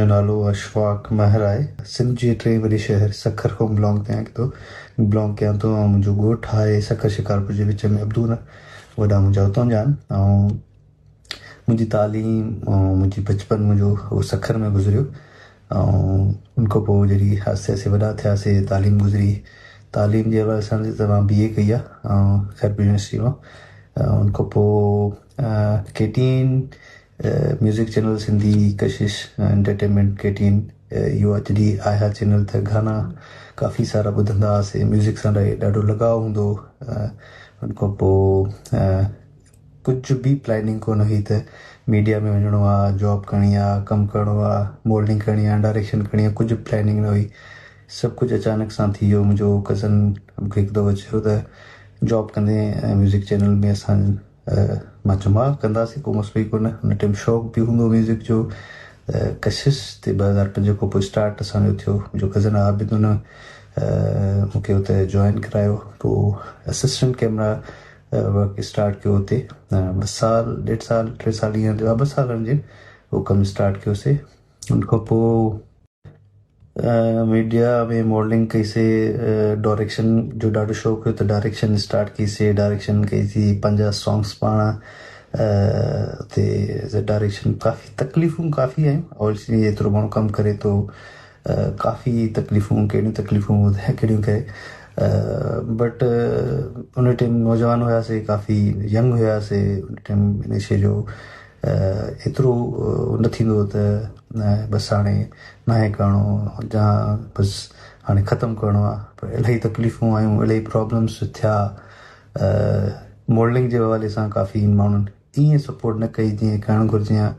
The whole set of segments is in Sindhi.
منهنجو نالو اشفاق مهر آهي. سنڌ جي ٽئين وڏي شهر سکر کان بلانگ ڪيان ٿو بلانگ ڪيان ٿو ۽ منهنجو ڳوٺ آهي سکر شڪارپور جي وچ ۾ عبدون وڏا منهنجا اتان جا آهن ۽ منهنجي تعليم ۽ منهنجي بچپن منهنجو اهو سکر ۾ گذريو ۽ ان کان پوء جڏهن آهستي آهستي وڏا ٿياسي تعليم گذري تعليم جي حوالي سان ته مان بي اي ڪئي آهي ۽ خيرپور يونيورسٽي مان ان کان پوء K T N music channel Sindhi Kashish entertainment K T N اهو اڄ ڏينهن آيا چينل ته گانا ڪافي سارا ٻڌندا هئاسي ميوزڪ سان ڏاڍو لڳاء هوندو هو ان کان پوء ڪجهه به پلاننگ ڪونه هئي ته ميڊيا ۾ وڃڻو آ جاب ڪرڻي آ ڪم ڪرڻو آ مولڊنگ ڪرڻي آ ڊائريڪشن ڪرڻي آ ڪجهه پلاننگ نه هئي سڀ ڪجهه اچانڪ سان ٿي ويو منهنجو ڪزن مونکي هڪ دفعو چيو ته جاب ڪندي ميوزڪ چينل ۾ اسان مان چيو مان ڪنداسين ڪو مسئلو ئي ڪونه ان ٽائيم شوق به هوندو ميوزڪ جو ته ڪشش تي 2005 کان پوء اسٽارٽ اسان جو ٿيو منهنجو ڪزن عابد ان مونکي اتي جوائن ڪرايو پوء اسسٽنٽ ڪيمرا ورڪ اسٽارٽ ڪيو اتي ٻه سال ڏيڍ سال ٽي سال ائين ٻه سال جي اهو ڪم اسٽارٽ ڪيوسي ان کان پوء ميڊيا ۾ ماڊلنگ ڪئي سي ڊائريڪشن جو ڏاڍو شوق هيو ته ڊائريڪشن اسٽارٽ ڪئي سي ڊائريڪشن ڪئي سي پنهنجا سانگس پاڻ تي ڊائريڪشن ڪافي تڪليفون ڪافي آيون اوبويسلي ايترو ماڻهو ڪم ڪري ٿو ڪافي تڪليفون ڪهڙيون تڪليفون ٻڌايان ڪهڙيون ڪري بٽ ان ٽائيم نوجوان هياسي ڪافي ينگ هياسي ان ٽائيم ان شي جو ايترو نه ٿيندو هو ته بس هاڻي ناهي ڪرڻو يا بس هاڻي ختم ڪرڻو آهي پر الاهي تڪليفون آيون الاهي پرابلمس ٿيا ماڊلنگ جي حوالي سان ڪافي ماڻهن ائين سپورٽ نه ڪئي جيئن ڪرڻ گهرجي ها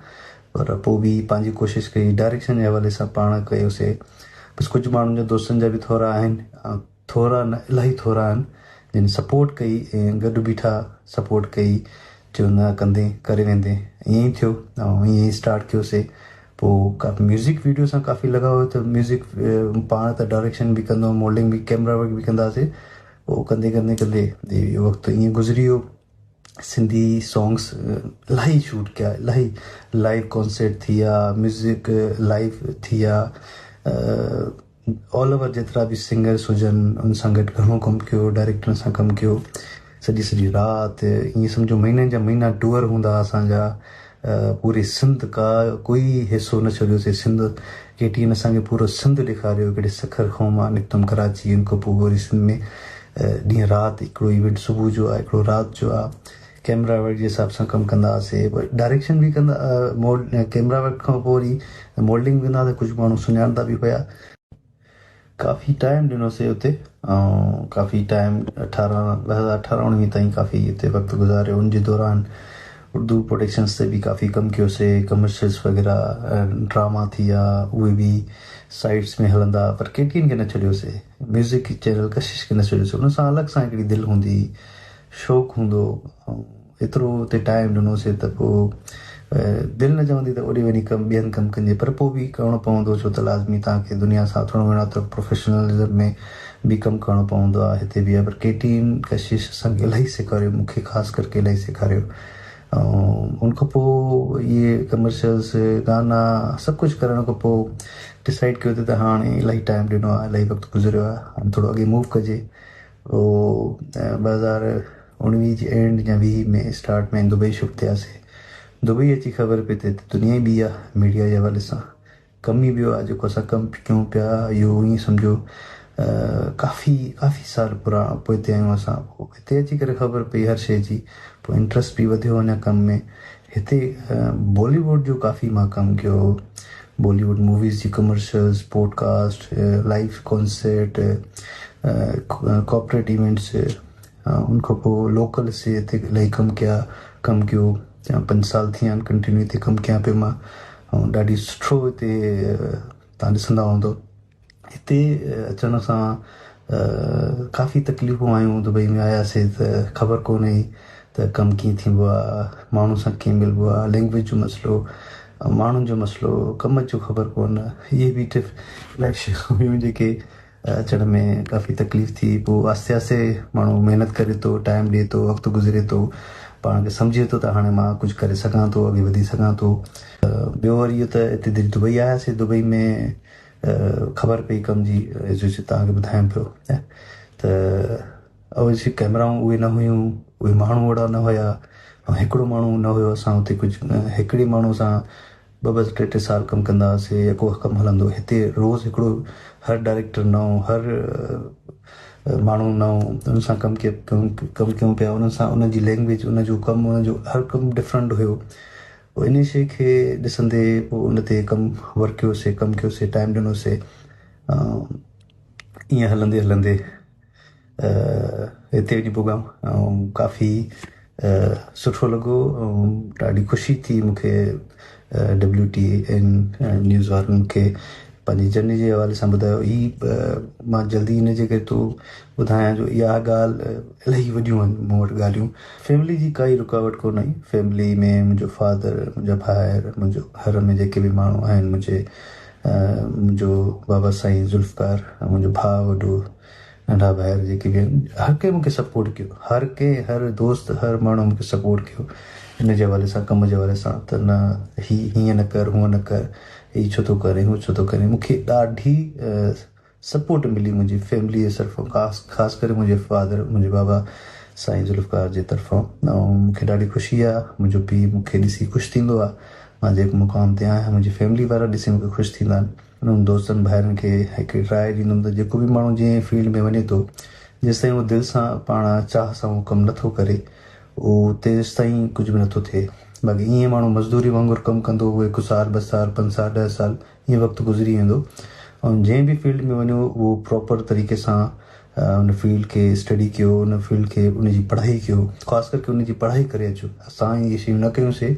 پر پوء به پنهنجي ڪوشش ڪئي ڊائريڪشن جي حوالي سان پاڻ ڪيوسي بس ڪجهه ماڻهن جا دوستن جا به ٿورا آهن ٿورا نه الاهي ٿورا آهن جن سپورٽ ڪئي ۽ گڏ بيٺا سپورٽ ڪئي چيو نه ڪندين ڪري ويندين ائين ئي ٿيو ۽ ائين ئي اسٽارٽ ڪيوسي پوء ڪافي ميوزڪ ويڊيو سان ڪافي لڳاء هيو ته ميوزڪ پاڻ ته ڊائريڪشن به ڪندو هوم مولڊنگ به ڪيمرا ورڪ به ڪندا هئاسي پوء ڪندي ڪندي ڪندي اهو وقت ائين گذري ويو سنڌي سانگس الاهي شوٽ ڪيا الاهي لائيو ڪانسرٽ ٿي ويا ميوزڪ لائيو ٿي ويا آل اوور جيترا به سنگرس هجن ان سان گڏ گهڻو ڪم ڪيو ڊائريڪٽرن سان ڪم ڪيو سڄي سڄي رات ائين سمجهو مهينن جا مهينا ٽوئر هوندا هئا اسان جا پوري سنڌ کا ڪوئي حصو نه ڇڏيوسي سنڌ ڪي ٽي اين اسان کي پورو سنڌ ڏيکاريو هڪڙي سکر کان مان نڪتم ڪراچي ان کان پوء وري سنڌ ۾ ڏينهن رات هڪڙو ايونٽ صبح جو آ هڪڙو رات جو آ ڪيمرا ورڪ جي حساب سان ڪم ڪندا هئاسي ڊائريڪشن به ڪندا ڪيمرا ورڪ کان پوء وري مولڊنگ به ڪندا هئاسي ڪجهه ماڻهو سڃاڻندا به هيا ڪافي ٽائيم ڏنوسي اتي ۽ ڪافي ٽائيم اٺارهن 2018 اڻويهه تائين ڪافي اتي وقت گذاريو ان جي دوران اردو پروڊڪشنس تي به ڪافي ڪم ڪيوسي ڪمرشلس وغيره ڊراما ٿي ويا اهي به سائيٽس ۾ هلندا پر ڪي ٽي اين کي نه ڇڏيوسي ميوزڪ چينل ڪشش کي نه ڇڏيوسي ان سان الڳ سان هڪڙي دل هوندي شوق هوندو ۽ ايترو اتي ٽائيم ڏنوسي ته پوء دل نه چوندي ته اوڏي وڃي ڪم ٻين ڪم ڪجي پر پوء به ڪرڻو پوندو ڇو ته لازمي توهان کي دنيا سان اٿڻو ويهڻو آهي ته پروفيشنلزم ۾ به ڪم ڪرڻو پوندو آهي هتي به پر ڪي ٽي اين ڪشش اسان کي الاهي سيکاريو مون کي خاص ڪرڪي الاهي سيکاريو ۽ ان کان پوء اهي ڪمرشلس گانا سڀ ڪجهه ڪرڻ کان پوء ڊسائيڊ ڪيو ته هاڻي الاهي ٽائيم ڏنو آهي الاهي وقت گذريو آهي هاڻي ٿورو اڳي موو ڪجي پوء 2019 جي اينڊ يا 20 ۾ اسٽارٽ ۾ دبئي شفٽ ٿياسي. دبئي اچي خبر پئي ته هتي دنيا ئي ٻي آ ميڊيا جي حوالي سان ڪم ئي ٻيو آ جيڪو اسان ڪم ڪيون پيا اهو ائين سمجهو ڪافي ڪافي سال پراڻا پوئتي آهيون اسان پوء هتي اچي ڪري خبر پئي هر شيء جي پوء انٽرسٽ به وڌيو اڃا ڪم ۾ هتي بالي ووڊ جو ڪافي مان ڪم ڪيو بالي ووڊ موويز جي commercials podcast live concert corporate events ان کان پوء لوڪل سي هتي الاهي ڪم ڪيا ڪم ڪيو پنج سال ٿي ويا آهن ڪنٽينيو هتي ڪم ڪيان پيو مان ۽ ڏاڍي سٺو هتي تان ڏسندا هوندو هتي اچڻ سان ڪافي تڪليفون آيون دبئي ۾ آياسي ته خبر ڪونه هئي ته ڪم ڪيئن ٿيندو آ ماڻهن سان ڪيئن ملبو آ لينگويج جو مسئلو ماڻهن جو مسئلو ڪم جو خبر ڪونه اهي به ٽف الاهي شيون هيون جيڪي اچڻ ۾ ڪافي تڪليف ٿي پوء آهستي آهستي ماڻهو محنت ڪري ٿو ٽائيم ڏي ٿو وقت گذري ٿو پاڻ کي سمجهي ٿو ته هاڻي مان ڪجهه ڪري سگهان ٿو، اڳي وڌي سگهان ٿو. ٻيو وري اهو ته هتي دبئي آياسي، دبئي ۾ خبر پئي ڪم جي جو توهان کي ٻڌايان پيو ته اوبويسلي ڪئميرائون اهي نه هيون، اهي ماڻهو اهڙا نه هيا ۽ هڪڙو ماڻهو نه هيو. اسان اتي ڪجهه هڪڙي ماڻهو سان ٻه ٻه ٽي ٽي سال ڪم ڪندا هئاسي يا ڪو ڪم هلندو. هتي روز هڪڙو هر ڊائريڪٽر نئون، هر ماڻهو نئون، ان سان ڪم ڪم ڪيون پيا، انهن سان انهن جي لينگويج، ان جو ڪم، ان جو هر ڪم ڊفرنٽ هيو. پوء ان شيء کي ڏسندي پوء ان تي ڪم ورڪ ڪيوسي، ڪم ڪيوسي، ٽائيم ڏنوسي. ائين هلندي هلندي هتي وڃي پڳم ۽ ڪافي سٺو لڳو ۽ ڏاڍي خوشي ٿي مون کي. ڊبليو ٽي اين نيوز وارن مون کي پنهنجي جرني جي حوالي سان ٻڌايو. هي مان جلدي ان جي ڪري ٿو ٻڌايان جو اها ڳالهه الاهي وڏيون آهن مون وٽ ڳالهيون. فيملي جي ڪائي رڪاوٽ ڪونه آئي. فيملي ۾ منهنجو فادر، منهنجا ڀائر، منهنجو گهر ۾ جيڪي به ماڻهو آهن، منهنجي منهنجو بابا سائين ذوالفقار، منهنجو ڀاء وڏو، ننڍا ڀائر جيڪي به آهن، هر ڪنهن مون کي سپورٽ ڪيو. هر ڪنهن، هر دوست، هر ماڻهو مون کي سپورٽ ڪيو ان جي حوالي سان، ڪم جي حوالي سان ته نه هي هيئن نه ڪر، هونئن نه ڪر، هي ڇو ٿو ڪرين، هو ڇو ٿو ڪرين. مون کي ڏاڍي سپورٽ ملي منهنجي فيملي جي طرفان، خاص خاص ڪري منهنجي فادر، منهنجي بابا سائين ذوالفقار جي طرفان. ۽ مون کي ڏاڍي خوشي آهي، منهنجو پيء مون کي ڏسي خوش ٿيندو آهي مان جيڪي مقام تي آهيان. منهنجي فيملي وارا ڏسي مون کي خوش ٿيندا آهن. انهن دوستن ڀائرن کي هڪ راء ڏيندم ته جيڪو به ماڻهو جنهن فيلڊ ۾ وڃي ٿو، جيستائين هو دل سان پاڻ چاهه سان اهو ڪم نٿو ڪري، اهو تيستائين ڪجهه به نٿو ٿئي. باقي ائين ماڻهو مزدوري وانگر ڪم ڪندو، اهو هڪ سال، ٻه سال، پنج سال، 10 سال ائين وقت گذري ويندو. ۽ جنهن به فيلڊ ۾ وڃو، اهو پراپر طريقي سان ان فيلڊ کي اسٽڊي ڪيو، ان فيلڊ کي ان جي پڙهائي ڪيو، خاص ڪرڪي ان جي پڙهائي ڪري اچو. اسان اهي شيون نه ڪيون سي،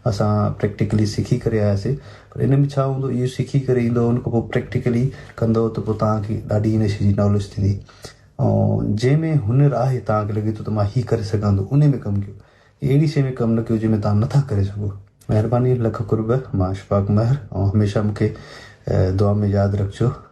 اسان پريڪٽيڪلي سکي ڪري آياسي. پر ان ۾ ڇا هوندو، اهو سکي ڪري ايندو، ان کان پوء پريڪٽيڪلي ڪندو ته پوء توهان کي ڏاڍي ان شي جي ناليج ٿيندي. ۽ جنهن ۾ هنر آهي، توهان کي لڳي ٿو ته مان هي ڪري سگهان ٿو، ان ۾ ڪم ڪيو. اهڙي شي ۾ ڪم نه ڪيو جنهن ۾ توهان نٿا ڪري سگهو. مهرباني، لک قرب. مان اشفاق مهر، ۽ هميشه مون کي دعا ۾ ياد رکجو.